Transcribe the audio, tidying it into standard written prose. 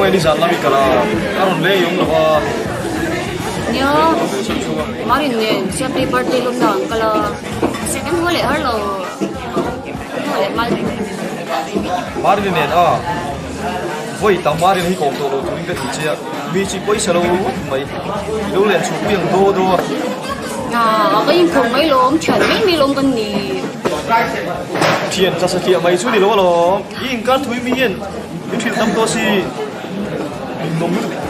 Khawngaih nizan lam i kal a, a rawn leng i awm lo a. Nia, Marin nen Siamtei birthday lawmna an kal a, mahse kan haw leh har lo, kan haw leh mal. Marin nen a, vawi tam Marin hi kawm tawh lo turin ka ti che a, mi chi pawisa lo mai, i lo len chhuah pui ang daw daw a. Aa, ka inkhawm mai lawm, thian mai mai lawm kan ni. Thian tla satliah mai chu ni lo alawm, i inkar thui mi hian i hrilh tam tawh si, min nawm lutuk.